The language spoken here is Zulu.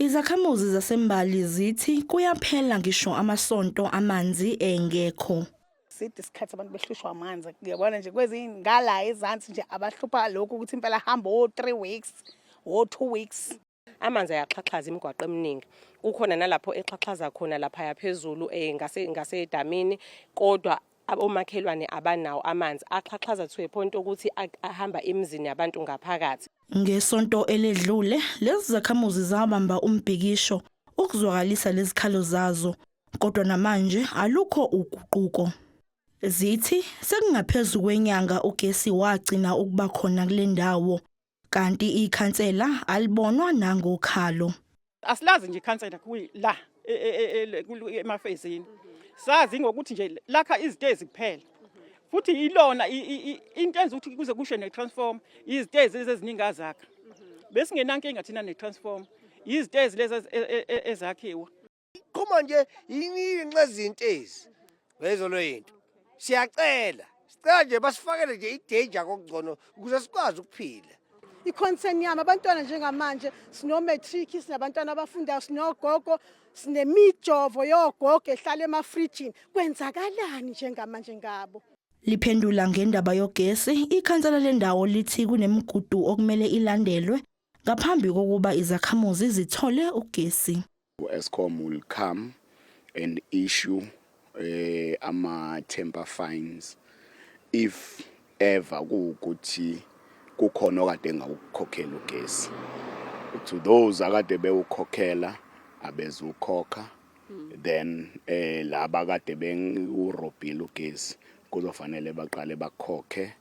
Izakhamuzi zaseMbali zithi kuyaphela ngisho amasonto amanzi engekho. Side isikhathi abantu behlushwa amanzi. Uyabona nje kwezinye ngala ezansi nje abahlupha lokhu ukuthi impela hamba o-3 weeks, o-2 weeks. Amanzi ayaxhaxhaza imigwaqo eminingi. Kukhona nalapho exhaxhaza khona laphaya phezulu ngase ngasedamini, kodwa omakhelwane abanawo amanzi axhaxhaza to a point ukuthi ahamba emizini yabantu ngaphakathi. Ngesonto eledlule, lezi zakhamuzi zabamba umbhikisho ukuzwakalisa lezikhalo zazo, kodwa namanje alukho uguquko. Zithi sekungaphezu kwenyanga ugesi wagcina ukuba khona kule ndawo, kanti ikhansela alibonwa nangokhalo. Asilazi nje ikhansela la emafezini, sazi ngokuthi nje lakha izitezi kuphela, futhi ilona into enza ukuthi kuze kushe ne-transform izitezi lezi eziningi azakha. Besingenankinga thina ne-transform, izitezi lezi ezakhiwa. Qhuma nje yinxa ezintezi lezo leyinto. Siyacela, sicela nje basifakele nje i-danger kokungcono ukuze sikwazi ukuphila. I-concern yami abantwana njengamanje, sino-matric, sinabantwana abafundayo, sinogogo, sinemijovo yogogo ehlala emafrijini. Kwenzakalani njengamanje ngabo? Liphendula ngendaba yogesi, ikhansela lendawo lithi kunemigudu okumele ilandelwe ngaphambi kokuba izakhamuzi zithole ugesi. U-Eskom will come and issue ama tamper fines if ever kuwukuthi kukhona okade engawukhokhela ugesi. To those akade bewukhokhela abezukhokha, then laba kade bewurobhile ugesi kuzofanele baqale bakhokhe.